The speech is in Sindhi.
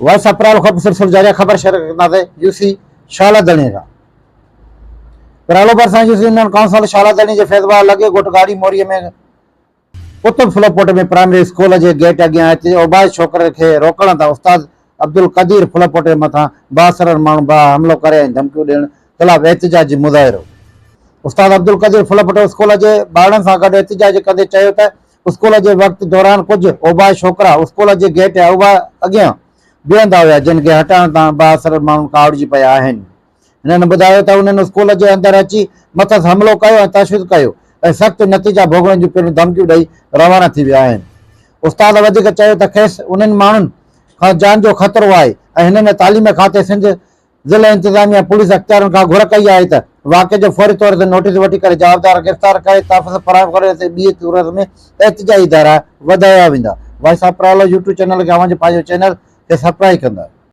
وائس آف پرالو کان به سلسلو جاري آهي خبر شيئر ڪنداسين يو سي شالا ڌڻي کان پرالو ڀرسان يو سي يونين ڪائونسل شالا ڌڻي جي فيض آباد لڳي ڳوٺ ڳاڙهي موري ۾ قطب ڦلپوٽ ۾ پرائمري اسڪول جي گيٽ اڳيان اچي اوباش ڇوڪري کي روڪڻ تان استاد عبدالقدير ڦلپوٽي مٿان بااثرن ماڻهن باهه حملو ڪري ۽ ڌمڪيون ڏيڻ خلاف احتجاجي مظاهرو استاد عبدالقدير ڦلپوٽو اسڪول جي ٻارڙن سان گڏ احتجاج ڪندي چيو ته اسڪول جي وقت دوران ڪجهه اوباش ڇوڪرا اسڪول جي گيٽ اڳيان بيهندا هيا جن کي هٽائڻ تان بااثر ماڻهن ڪاوڙجي پيا آهن. هنن ٻڌايو ته انهن اسڪول جي اندر اچي مٿس حملو ڪيو ۽ تشدد ڪيو ۽ سخت نتيجا ڀوڳڻ جون پڻ ڌمڪيون ڏئي روانا ٿي ويا آهن. استاد وڌيڪ چيو ته کيس انهن ماڻهن کان جان جو خطرو آهي ۽ هنن تعليم کاتي سنڌ ضلعي انتظاميا پوليس اختيارين کان گهر ڪئي آهي ته واقعي جو فوري طور تي نوٽيس وٺي ڪري جوابدار گرفتار ڪري تحفظ فراهم ڪري ته ٻي صورت ۾ احتجاجي ڌارا وڌايا ويندا. وائس آف پرالو يوٽيوب چينل کي اوهان جو پنهنجو چينل کي سبڪرائيب ڪندا.